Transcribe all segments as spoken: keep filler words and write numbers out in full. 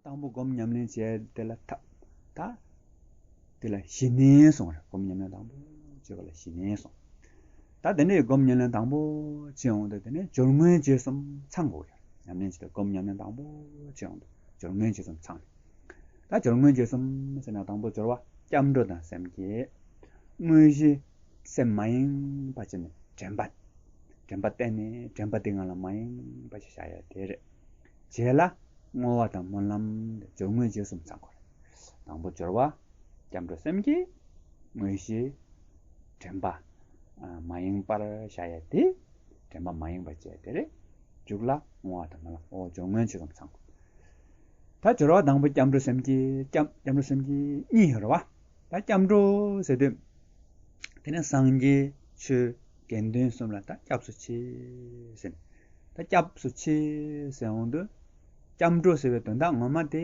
དང་པོ་སྒོམ་ཉམས་ལེན་བྱས་དེ་ལ་ཐ་ད་དེ་ལ་ཞི་གནས་གསུངས་རེད། སྒོམ་ཉམས་ལེན་དང་པོ་བྱས་པ་ལ་ཞི་གནས་གསུངས། ད་དེ་འདྲའི་སྒོམ་ཉམས་ལེན་དང་པོ་བྱེད་ཡོང་དུས་དེ་ནས་སྦྱོར་དངོས་རྗེས་གསུམ་ཚང་དགོས་ཡོད། ཉམས་ལེན་བྱེད་དུས་སྒོམ་ཉམས་ལེན་དང་པོ་བྱེད་ཡོང་དུས་སྦྱོར་དངོས་རྗེས་གསུམ་ཚང་ནས། ད་སྦྱོར་དངོས་རྗེས་གསུམ་ཟེར་ན་དང་པོ་སྦྱོར་བ་སྐྱབས་འགྲོ་དང་སེམས་བསྐྱེད། དངོས་གཞི་སེམས་མ་ཡེངས་པ་བྱས་ནས་དྲན་པ། དྲན་པ་བསྟེན་ནས་དྲན་པ་འདི་ང་ལ་མ་ཡེངས་པ་ཞིག་བཞག་ཡ་དེ་རེད། རྗེས་ལ་བསྔོ་བ་དང་སྨོན་ལམ་སྦྱོར་དངོས་རྗེས་གསུམ་ཚང་དགོས་རེད། དང་པོ་སྦྱོར་བ་སྐྱབས་འགྲོ་སེམས་བསྐྱེད། དངོས་གཞི་དྲན་པ་མ་ཡེངས་པར་བཞག་ཡ་དེ། དྲན་པ་མ་ཡེངས་པ་བྱས་དེ་རེད། མཇུག་ལ་བསྔོ་བ་དང་སྨོན་ལམ། འོ་སྦྱོར་དངོས་རྗེས་གསུམ་ཚང་དགོས། ད་སྦྱོར་བ་དང་པོ་སྐྱབས་འགྲོ་སེམས་བསྐྱེད། སྐྱབས་སྐྱབས་འགྲོ་སེམས་བསྐྱེད་གཉིས་ཡོད་རེད་བ། ད་སྐྱབས་འགྲོ་ཟེར་དུས་དེ་ནས་སངས་རྒྱས་ཆོས་དགེ་འདུན་གསུམ་ལ་ད་སྐྱབས་སུ་མཆི་ཟེར། ད་སྐྱབས་སུ་མཆི་ཟེར་འོང་དུས་སྐྱབས་འགྲོ་ཟེར་བའི་དོན་དག་ངོ་མ་དེ་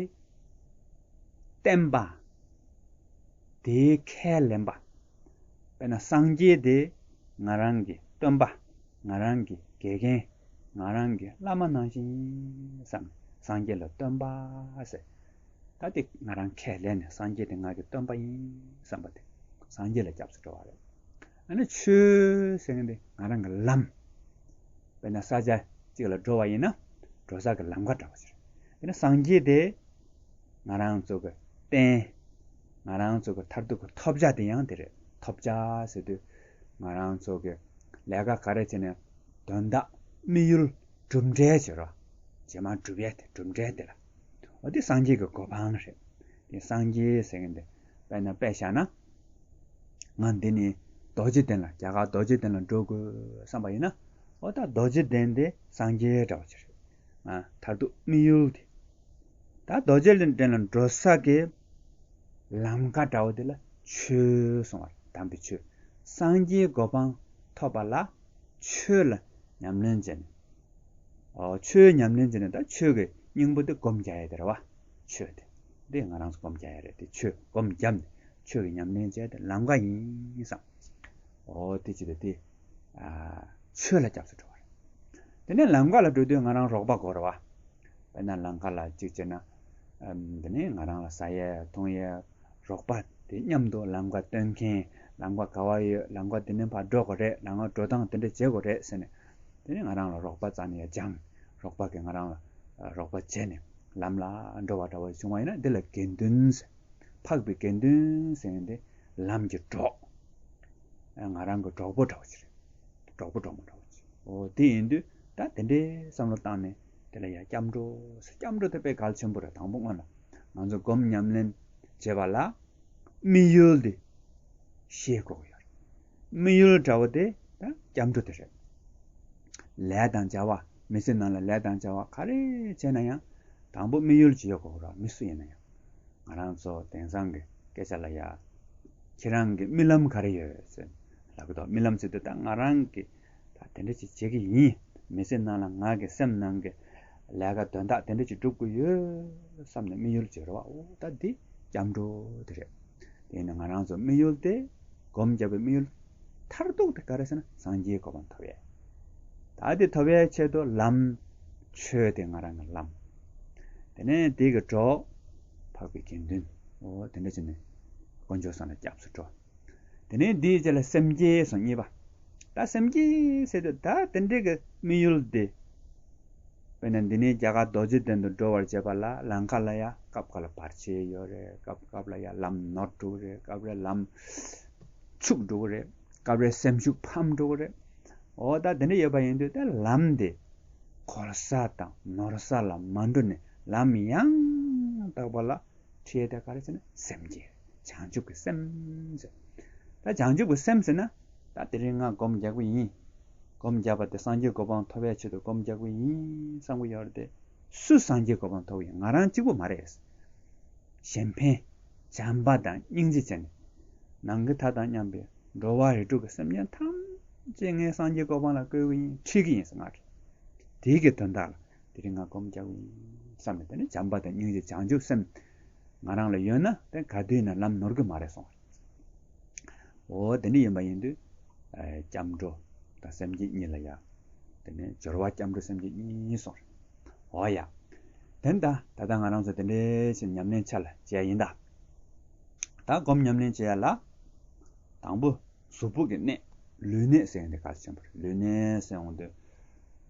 བསྟེན་པ། དེའི་ཁས་ལེན་པ། དཔེར་ན་སངས་རྒྱས་དེ་ང་རང་གི་སྟོན་པ། ང་རང་གི་དགེ་རྒན། ང་རང་གི་བླ་མ་ནང་བཞིན་བསམ་ནས་སངས་རྒྱས་ལ་སྟོན་པ་ཟེར། ད་དེ་ང་རང་ཁས་ལེན་ནས་སངས་རྒྱས་དེ་ང་གི་སྟོན་པ་ཡིན་བསམ་པ་དེ་སངས་རྒྱས་ལ་སྐྱབས་སུ་འགྲོ་བ་རེད། ཨ་ནི་ཆོས་ཟེར་མཁན་དེ་ང་རང་གི་ལམ། དཔེར་ན་ས་ཆ་གཅིག་ལ་འགྲོ་བ་ཡིན་ན་འགྲོ་ས་གི་ལམ་ཁ་འདྲ་བོ་ཞིག་རེད། དཔེར་ན་སངས་རྒྱས་དེ་ང་རང་ཚོ་གི་རྟེན། ང་རང་ཚོ་གི་མཐར་ཐུག་གི་ཐོབ་བྱ་དེ་ཡང་དེ་རེད། ཐོབ་བྱ་ཟེར་དུས་ང་རང་ཚོ་གི་ལས་ཀ་ག་རེ་བྱས་ནས་དོན་དག་དམིགས་ཡུལ་གྲུབ་འབྲས་བྱེད་རོགས། རྗེས་མ་གྲུབ་ཡས་དེ་གྲུབ་འབྲས་དེ་ལ། འོ་དེ་སངས་རྒྱས་ཀྱི་གོ་འཕང་རེད། དེ་སངས་རྒྱས་ཟེར་མཁན་དེ་དཔེར་ན་དཔེ་བཞག་ན། ང་འདི་ནས་རྡོ་རྗེ་གདན་ལ་རྒྱ་གར་རྡོ་རྗེ་གདན་ལ་འགྲོ་དགོས་བསམ་པ་ཡིན་ན། འོ་ད་རྡོ་རྗེ་གདན་དེ་སངས་རྒྱས་འདྲ་བོ་ཅིག་རེད། ང་མཐར་ཐུག་དམིགས་ཡུལ་དེ། ད་རྡོ་རྗེ་གདན་ལ་འགྲོ་ས་གི་ལམ་ཁ་འདྲ་བོ་དེ་ལ་ཆོས་གསུངས་པ་རེད། དམ་པའི་ཆོས། སངས་རྒྱས་གོ་འཕང་ཐོབ་པ་ལ་ཆོས་ལ་ཉམས་ལེན་བྱས་ནས། ཨོ་ཆོས་ཉམས་ལེན་བྱས་ནས་ད་ཆོས་ཀྱི་སྙིང་པོ་དེ་སྒོམ་རྒྱག་ཡ་དེ་རེད་བ། ཆོས་དེ། འདི་ང་རང་ཚོ་སྒོམ་རྒྱག་ཡ་རེད་དེ། ཆོས་སྒོམ་བརྒྱབ་ནས་ཆོས་ཀྱི་ཉམས་ལེན་བྱས་ཏེ་ལམ་ཁ་ཡིན་བསམ། ཨོ་དེ་ཅི་སྟེ་དེ། ཨ་ཆོས་ལ་སྐྱབས་སུ་འགྲོ་བ་རེད། དེ་ནས་ལམ་ཁ་ལ་འགྲོ་དུས་ང་རང་རོགས་པ་དགོས་རེད་བ། དཔེར་ན་ལམ་ཁ་ལ་གཅིག་བྱས་ན། ཨམ་དེ་ནས་ང་རང་ལ་ཟ་ཡས་འཐུང་ཡས་རོགས་པ་དེ་མཉམ་དུ་ལམ་ཁ་སྟོན་མཁན། ལམ་ཁ་ག་བ་ཡོད། ལམ་ཁ་དེ་ནས་ཕར་འགྲོ་དགོས་རེད། ལམ་ཁ་འགྲོ་སྟངས་དེ་འདྲ་བྱེད་དགོས་རེད་ཟེར་ནས། དེ་ནས་ང་རང་ལ་རོགས་པ་རྩ་ནས་ཡ་སྦྱངས། རོགས་པ་གིས་ང་རང་ལ་ཨ་རོགས་པ་བྱས་ནས་ལམ་ལ་འགྲོ་བ་འདྲ་བ་བྱུང་བ་ཡིན་ན་འདི་ལ་དགེ་འདུན་ཟེར། འཕགས་པའི་དགེ་འདུན་ཟེར་མཁན་དེ་ལམ་གྱི་གྲོགས། ཨ་ང་རང་གི་གྲོགས་པོ་འདྲ་བོ་ཅིག་རེད། གྲོགས་པོ་གྲོགས་མོ་འདྲ་བོ་ཅིག་འོ་དེ་ཡིན་དུས་ད་དེ་འདྲའི་བསམ་བློ་བཏང་ནས་དེ་ལ་ཡ་སྐྱབས་འགྲོ་ཟེར། སྐྱབས་འགྲོ་དེ་དཔེ་གལ་ཆེན་པོ་རེད། དང་པོ་སྔོན་ལ་ང་ཚོ་སྒོམ་ཉམས་ལེན་བྱེད་པ་ལ་དམིགས་ཡུལ་དེ་ཤེས་དགོས་ཀྱི་ཡོད་རེད། དམིགས་ཡུལ་འདྲ་བོ་དེ་ད་སྐྱབས་འགྲོ་དེ་རེད། ལས་དང་བྱ་བ། མི་ཚེ་ནང་ལ་ལས་དང་བྱ་བ་ག་རེ་བྱས་ན་ཡང་དང་པོ་དམིགས་ཡུལ་ཅིག་ཡོད་དགོས་རེད། མི་སུ་ཡིན་ན་ཡང་། ང་རང་ཚོ་དེང་སང་གི་སྐད་ཆ་ལ་ཡ། ཁྱེད་རང་གི་རྨི་ལམ་ག་རེ་ཡོད་ཟེར་ལབ་གི་འདུག་རྨི་ལམ་ཟེར་དུས་ད་ང་རང་གི་ད་དེ་འདྲ་ཅིག་བྱེད་ཀྱི་ཡིན། མི་ཚེ་ནང་ལ་ང་གི་སེམས་ནང་གི་ལས་ཀ་དོན་དག་དེ་འདྲ་ཅིག་སྒྲུབ་ཀྱི་ཡོད་བསམ་ནས་དམིགས་ཡུལ་ཅིག་རེད་བ། འོ་ད་འདི་སྐྱབས་འགྲོ་དེ་རེད། དེ་ནི་ང་རང་ཚོ་དམིགས་ཡུལ་དེ་སྒོམ་བརྒྱབ་པའི་དམིགས་ཡུལ་མཐར་ཐུག་དེ་ག་རེ་ཟེར་ན་སངས་རྒྱས་གོ་འཕང་ཐོབ་ཡས། ད་དེ་ཐོབ་ཡས་ཆེད་དུ་ལམ། ཆོས་དེ་ང་རང་གི་ལམ། དེ་ནས་དེ་གི་གྲོགས། འཕགས་པའི་དགེ་འདུན། འོ་དེ་འདྲ་བྱས་ནས་དཀོན་མཆོག་གསུམ་ལ་སྐྱབས་སུ་འགྲོ། དེ་ནས་དེའི་རྗེས་ལ་སེམས་བསྐྱེད་སོང་གཉིས་པ། ད་སེམས་བསྐྱེད་ཟེར་དུས་ད་དེ་འདྲའི་གི་དམིགས་ཡུལ་དེ། དཔེར་ན་འདི་ནས་རྒྱ་གར་རྡོ་རྗེ་གདན་དུ་འགྲོ་བར་བྱེད་པ་ལ་ལམ་ཁ་ལ་ཡ་སྐབས་ཁ་ལ་བར་ཆད་ཡོད་རེད། སྐབས་སྐབས་ལ་ཡ་ལམ་ནོར་འགྲོ་གི་རེད། སྐབས་རེ་ལམ་འཆུག་འགྲོ་གི་རེད། སྐབས་རེ་སེམས་ཤུགས་ཕམ་འགྲོ་གི་རེད། འོ་ད་དེ་འདྲ་ཡོད་པ་ཡིན་དུས་ད་ལམ་དེ་འཁོར་ས་དང་ནོར་ས་ལ་མ་འགྲོ་ནས་ལམ་ཡང་དག་པ་ལ་ཁྲིད་ཡས་དེ་ག་རེ་ཟེར་ན་སེམས་བསྐྱེད། བྱང་ཆུབ་ཀྱི་སེམས་ཟེར། ད་བྱང་ཆུབ་ཀྱི་སེམས་ཟེར་ན་ད་དེ་རིང་ང་སྒོམ་རྒྱག་གི་ཡིན། སྒོམ་རྒྱག་པ་དེ་སངས་རྒྱས་གོ་འཕང་ཐོབ་པའི་ཆེད་དུ་སྒོམ་རྒྱག་གི་ཡིན་བསམ་གི་ཡོད་རེད་དེ། སུ་སངས་རྒྱས་གོ་འཕང་ཐོབ་ཡིན། ང་རང་གཅིག་པུ་མ་རེད། གཞན་ཕན། བྱམས་པ་དང་སྙིང་རྗེ་བྱས་ནས། ནང་གི་མཐའ་དང་མཉམ་པའི་འགྲོ་བ་རིགས་དྲུག་གི་སེམས་ཅན་ཐམས་ཅད་ངས་སངས་རྒྱས་གོ་འཕང་ལ་བཀོད་གི་ཡིན། ཁྲིད་གི་ཡིན་ཟེར་ང་རེད། དེའི་གི་དོན་དག་ལ་དེ་རིང་ང་སྒོམ་རྒྱག་གི་ཡིན་བསམ་ནས། དེ་ནི་བྱམས་པ་དང་སྙིང་རྗེ་བྱང་ཆུབ་སེམས་ང་རང་ལ་ཡོད་ན་དེ་ག་དུས་ཡིན་ན་ལམ་ནོར་གི་མ་རེད་གསུངས། འོ་དེ་འདྲ་ཡིན་པ་ཡིན་དུས། ཨ་སྐྱབས་འགྲོ་དང་སེམས་བསྐྱེད་གཉིས་ལ་ཡ། དེ་ནས་སྦྱོར་བ་སྐྱབས་འགྲོ་སེམས་བསྐྱེད་གཉིས་གསུངས་རེད། འོ་ཡ། ད་ ཡིན་ད། ད་ལྟ་ང་རང་ཚོ་དེ་འདྲའི་ཞིག་ཉམས་ལེན་ཆ་ལ་བྱས་ཡིན་ད། ད་སྒོམ་ཉམས་ལེན་བྱེད་ཡ་ལ། དང་པོ་གཟུགས་པོ་གི་གནས། ལུས་གནས་ཟེར་ཡ་འདི་གལ་ཆེན་པོ་རེད། ལུས་གནས་ཟེར་འོང་དུས་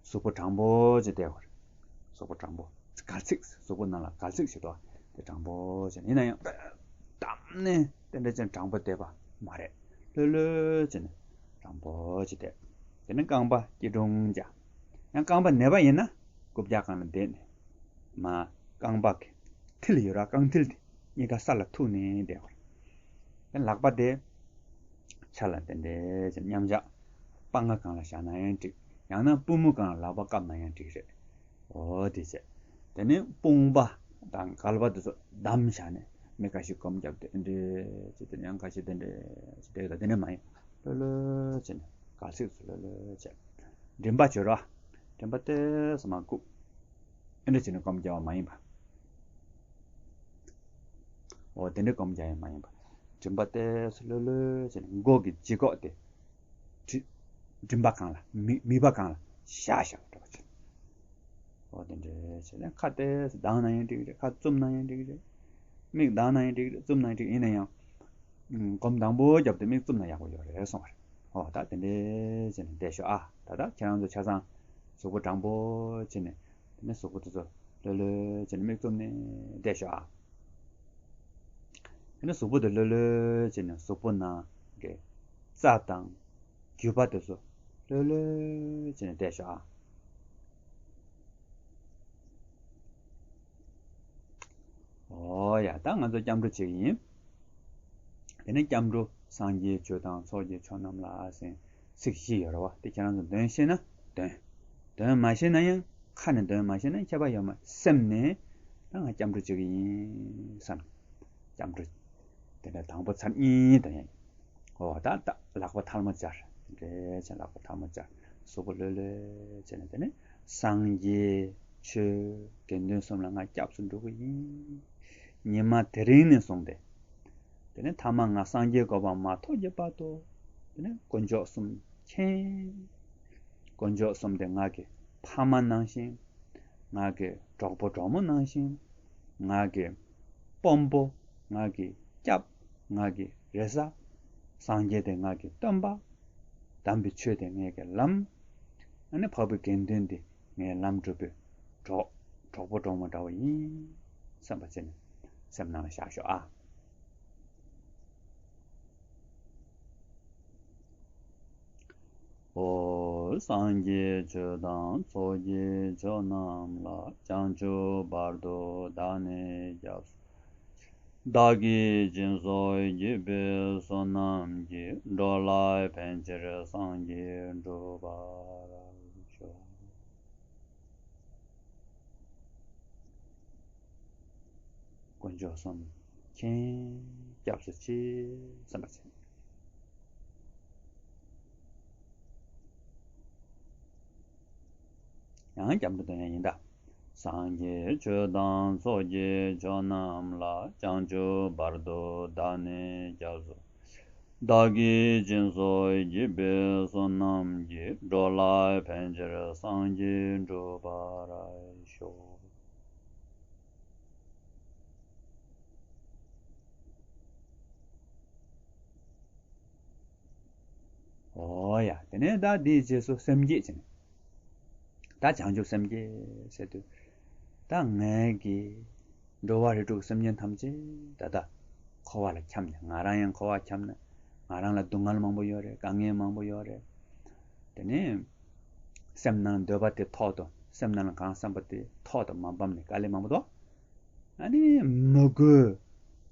གཟུགས་པོ་དྲང་པོ་ཅིག་བསྡད་དགོས་རེད། གཟུགས་པོ་དྲང་པོ། གལ་ཚིགས། གཟུགས་པོ་ནང་ལ་གལ་ཚིགས་ཤིག་འདུག་དེ་དྲང་པོ་བྱས་ནས། ཡིན་ན་ཡང་གཏམ་ནས་དེ་འདྲ་ཅན་དྲང་པོ་བསྡད་པ་མ་རེད། ལྷོད་ལྷོད་བྱས་ནས་དྲང་པོ་ཅིག་བསྡད། དེ་ནས་རྐང་པ་སྐྱིལ་ཀྲུང་བརྒྱབ། ཡང་རྐང་པ་ན་བ་ཡིན་ན་རྐུབ་བཀྱག་སྒང་ལ་བསྡད་ནས། མ། རྐང་པ་གི་མཐིལ་ཡོད་ར། རྐང་མཐིལ་དེ་གཉིས་ཀ་ས་ལ་ཐུག་ནས་བསྡད་པ་རེད། ཡང་ལག་པ་དེ་ཆ་ལ་དེ་འདྲ་ཅན་མཉམ་བཞག་པང་ཁ་སྒང་ལ་བཞག་ན་ཡང་འགྲིག་ཡང་ན་པུས་མོ་སྒང་ལ་ལག་པ་བཀབ་ན་ཡང་འགྲིག་རེད། འོ་དེ་བྱས། དེ་ནས་དཔུང་པ་དང་ག་ལ་བ་དེ་ཚོ་བསྡམས་བཞག་ནས་མི་ཁ་ཤས་སྒོམ་བརྒྱབ་སྟེ་འདྲེ་ཅི་དེ་ཡང་ཁ་ཤས་དེ་འདྲེ་ཅི་དེ་དང་དེ་འདྲེ་མ་ཡིན། ལྷོད་ལྷོད་བྱས་ནས་གལ་སྲིད་ཚུ་ལྷོད་ལྷོད་བྱས། མགྲིན་པ་བྱོལ་ར། མགྲིན་པ་ཏོག་ཙམ་མར་བཀུག་འདྲེ་བྱས་ནས་སྒོམ་རྒྱག་པ་མ་ཡིན་པ། འོ་དེ་འདྲེ་སྒོམ་རྒྱག་ཡ་མ་ཡིན་པ། མགྲིན་པ་ཏོག་ཙམ་ལྷོད་ལྷོད་བྱས་ནས་མགོ་གི་ལྗིད་ཁོག་དེ། མགྲིན་པ་སྒང་ལ། མིད་མིད་པ་སྒང་ལ་བཞག་བཞག་འགྲོ་བ་བྱེད། འོ་དེ་འདྲ་བྱས་ནས་ཁ་ཏོག་ཙམ་གདངས་ན་ཡང་འགྲིག་རེད། ཁ་བཙུམ་ན་ཡང་འགྲིག་རེད། མིག་གདངས་ན་ཡང་འགྲིག་རེད། བཙུམ་ན་ཡང་འགྲིག་ཡིན་ན་ཡང་། སྒོམ་དང་པོ་བརྒྱབ་དུས་མིག་བཙུམ་ན་ཡག་པོ་ཡོད་རེད་གསུངས་པ་རེད། འོ་ད་དེ་འདྲ་བྱས་ནས་བསྡད་ཤོག་ཨ། ད་ལྟ་ཁྱེད་རང་ཚོ་ཆ་ཚང་གཟུགས་པོ་དྲང་པོ་བྱས་ནས། དེ་ནས་གཟུགས་པོ་དེ་ཚོ་ལྷོད་ལྷོད་བྱས་ནས་མིག་བཙུམ་ནས་བསྡད་ཤོག་ཨ། དེ་ནས་གཟུགས་པོ་དེ་ལྷོད་ལྷོད་བྱས་ནས་གཟུགས་པོ་ནང་གི་རྩ་དང་རྒྱུས་པ་དེ་ཚོ་ལྷོད་ལྷོད་བྱས་ནས་བསྡད་ཤོག་ཨ། འོ་ཡ། ད་ང་ཚོ་སྐྱབས་འགྲོ་བྱེད་ཀྱི་ཡིན། དེ་ནས་སྐྱབས་འགྲོ་སངས་རྒྱས་ཆོས་དང་ཚོགས་ཀྱི་མཆོག་རྣམས་ལ་ཟེར་ཚིག་བཞི་ཡོད་རེད་བ། དེ་ཁྱེད་རང་ཚོ་འདོན་ཤེས་ན་འདོན། འདོན་མ་ཤེས་ན་ཡང་ཁ་ནས་འདོན་མ་ཤེས་ན་ཁྱད་པར་ཡོད་མ། སེམས་ནས་ད་ང་སྐྱབས་འགྲོ་བྱེད་ཀྱི་ཡིན་བསམ། སྐྱབས་འགྲོ། དེ་ནས་དང་པོ་ཚར་གཉིས་འདོན་ཡ་ཡིན། འོ་ད་ད་ལག་པ་ཐལ་མོ་སྦྱར། འདྲེ་བྱས་ལག་པ་ཐལ་མོ་སྦྱར། གཟུགས་པོ་ལྷོད་ལྷོད་བྱས་ནས། དེ་ནས་སངས་རྒྱས་ཆོས་དགེ་འདུན་གསུམ་ལ་ང་སྐྱབས་སུ་འགྲོ་གི་ཡིན། ཉི་མ་དེ་རིང་ནས་བཟུང་སྟེ། དེ་ནས་ཐ་མ་ང་སངས་རྒྱས་གོ་འཕང་མ་ཐོབ་ཀྱི་བར་དུ། དེ་ནས་དཀོན་མཆོག་གསུམ་མཁྱེན། དཀོན་མཆོག་གསུམ་དེ་ང་གི་ཕ་མ་ནང་བཞིན། ང་གི་གྲོགས་པོ་གྲོགས་མོ་ནང་བཞིན། ང་གི་དཔོན་པོ། ང་གི་སྐྱབས། ང་གི་རེ་ས། སངས་རྒྱས་དེ་ང་གི་སྟོན་པ། དམ་པའི་ཆོས་དེ་ངེད་ཀྱི་ལམ། ཨ་ནི་འཕགས་པའི་དགེ་འདུན་དེ་ངའི་ལམ་སྒྲུབ་པའི་གྲོགས། གྲོགས་པོ་གྲོགས་མོ་འདྲ་བོ་ཡིན་བསམ་པ་བྱས་ནས་སེམས་ནང་ལ་བཞག་ཤོག་ཨ། འོ། སངས་རྒྱས་ཆོས་དང་ཚོགས་ཀྱི་མཆོག་རྣམས་ལ། བྱང་ཆུབ་བར་དུ་བདག་ནི་སྐྱབས་སུ། བདག་གིས་སྦྱིན་སོགས་བགྱིས་པའི་བསོད་ནམས་ཀྱིས། འགྲོ་ལ་ཕན་ཕྱིར་སངས་རྒྱས་འགྲུབ་པར་ཤོག། དཀོན་མཆོག་གསུམ་མཁྱེན། སྐྱབས་སུ་མཆི་བསམ་པ་བྱས། ཡང་སྐྱབས་འགྲོ་འདོན་ཡ་ཡིན་ད། སངས་རྒྱས་ཆོས་དང་ཚོགས་ཀྱི་མཆོག་རྣམས་ལ། བྱང་ཆུབ་བར་དུ་བདག་ནི་སྐྱབས་སུ། བདག་གིས་སྦྱིན་སོགས་བགྱིས་པའི་བསོད་ནམས་ཀྱིས། འགྲོ་ལ་ཕན་ཕྱིར་སངས་རྒྱས་འགྲུབ་པར་ཤོག། འོ་ཡ། དེ་ནས་ད་འདིའི་རྗེས་སུ་སེམས་བསྐྱེད་བྱས་ནས། ད་བྱང་ཆུབ་སེམས་བསྐྱེད་ཟེར་དུས། ད་ངའི་གི་འགྲོ་བ་རིགས་དྲུག་སེམས་ཅན་ཐམས་ཅད་ད་ལྟ་འཁོར་བ་ལ་འཁྱམས་ནས། ང་རང་ཡང་འཁོར་བ་འཁྱམས་ནས། ང་རང་ལ་སྡུག་བསྔལ་མང་པོ་ཡོད་རེད། དཀའ་ངལ་མང་པོ་ཡོད་རེད། དེ་ནས་སེམས་ནང་འདོད་པ་དེ་ཐོག་ཏུ། སེམས་ནང་ལ་གང་བསམ་པ་དེ་ཐོག་ཏུ་མ་བབས་ནས་དཀའ་ལས་མང་པོ་འདུག་ཨ་ནི་མི་དགོས་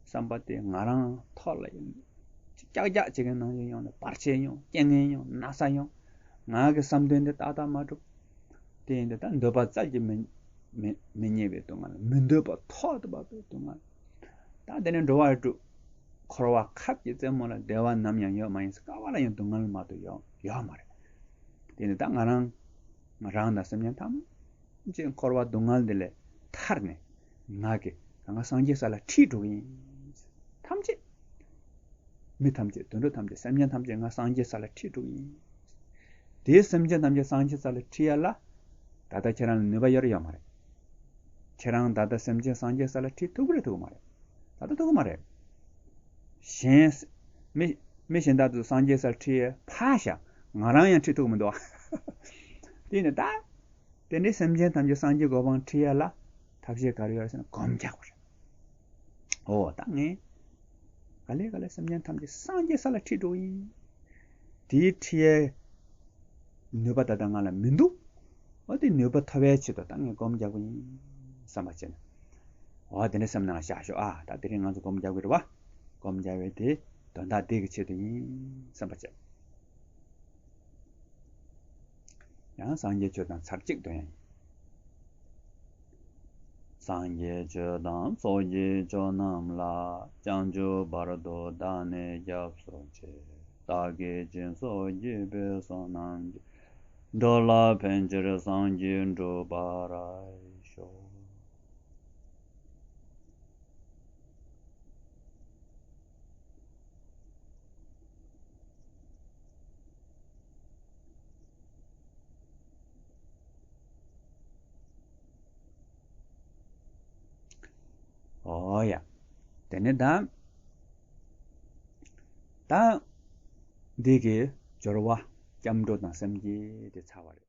བསམ་པ་དེ་ང་རང་ཐོག་ལ་ཡིན། ཀྱག་ཀྱག་བྱེད་མཁན་ནང་བཞིན་ཡོང་ནས་བར་ཆད་ཡོང་། རྐྱེན་ངན་ཡོང་། ན་ཚ་ཡོང་། ང་གི་བསམ་དོན་དེ་ཏག་ཏག་མ་འགྲུབ། དེ་ཡིན་དུས་ད་འདོད་པ་བཙལ་གྱི་མི་མི་མི་རྙེད་པའི་སྡུག་བསྔལ། མི་འདོད་པ་ཐོག་ཏུ་བབས་པའི་སྡུག་བསྔལ། ད་དེ་ནས་འགྲོ་བ་རིགས་དྲུག་འཁོར་བ་ཁབ་ཀྱི་རྩེ་མོ་ལ་བདེ་བ་ནམ་ཡང་ཡོད་མ་ཡིན་ཟེར། ག་བ་ལ་ཡང་སྡུག་བསྔལ་མ་གཏོགས་ཡོད་ཡོད་མ་རེད། དེ་ནི་ད་ང་རང་ང་རང་དང་སེམས་ཅན་ཐམས་ཅད་འཁོར་བ་སྡུག་བསྔལ་འདི་ལས་ཐར་ནས། ང་གི་ང་སངས་རྒྱས་ས་ལ་ཁྲིད་འགྲོ་གི་ཡིན། ཐམས་ཅད། མི་ཐམས་ཅད། དུད་འགྲོ་ཐམས་ཅད། སེམས་ཅན་ཐམས་ཅད་ང་སངས་རྒྱས་ས་ལ་ཁྲིད་འགྲོ་གི་ཡིན། དེའི་སེམས་ཅན་ཐམས་ཅད་སངས་རྒྱས་ས་ལ་ཁྲིད་ཡ་ལ། ད་ལྟ་ཁྱེད་རང་ལ་ནུས་པ་ཡོད་རེད་ཡོད་མ་རེད། ཁྱེད་རང་ད་ལྟ་སེམས་ཅན་སངས་རྒྱས་ས་ལ་ཁྲིད་ཐུབ་ཀྱི་རེད་ཐུབ་ཀྱི་མ་རེད། ད་ལྟ་ཐུབ་ཀྱི་མ་རེད། གཞན་མི་མི་གཞན་དག་ཏུ་སངས་རྒྱས་སར་ཁྲིད་ཡས་ཕར་བཞག་ང་རང་ཡང་ཁྲིད་ཐུབ་ཀྱི་མི་འདུག་དེ་ནི་ད་དེ་འདྲའི་སེམས་ཅན་ཐམས་ཅད་སངས་རྒྱས་གོ་འཕང་ཁྲིད་ཡས་ལ་ཐབས་ཤེས་ག་རེ་ཡོད་ཟེར་ན་སྒོམ་རྒྱག་པ་རེད། ཨོ་ད་ངས་ག་ལེ་ག་ལེ་སེམས་ཅན་ཐམས་ཅད་སངས་རྒྱས་ས་ལ་ཁྲིད་འགྲོ་ཡིན། དེའི་ཁྲིད་ཡས་ནུས་པ་ད་ལྟ་ང་ལ་མི་འདུག་ཨོ་དེ་ནུས་པ་ཐོབ་པའི་ཆེད་དུ་ད་ངས་སྒོམ་རྒྱག་གི་ཡིན་བསམ་པ་བྱས་ནས། ཨོ་དེ་འདྲ་སེམས་ནང་ལ་བཞག་ཤོག་ཨ་ད་དེ་རིང་ང་ཚོ་སྒོམ་རྒྱག་གི་རེད་བ། སྒོམ་རྒྱག་པའི་དེ་དོན་དག་དེ་གི་ཆེད་དུ་ཡིན་བསམ་པ་བྱས། ཡང་སངས་རྒྱས་ཆོས་དང་ཚར་གཅིག་འདོན་ཡ་ཡིན། སངས་རྒྱས་ཆོས་དང་ཚོགས་ཀྱི་མཆོག་རྣམས་ལ། བྱང་ཆུབ་བར་དུ་བདག་ནི་སྐྱབས་སུ་མཆི། བདག་གིས་སྦྱིན་སོགས་བགྱིས་པའི་བསོད་ནམས་ཀྱིས། འགྲོ་ལ་ཕན་ཕྱིར་སངས་རྒྱས་འགྲུབ་པར་ཤོག་ཨོ་ཡ། དེ་ནས་ད། ད། འདི་གི་སྦྱོར་བ་སྐྱབས་འགྲོ་དང་སེམས་བསྐྱེད་དེ་ཚར་བ་རེད།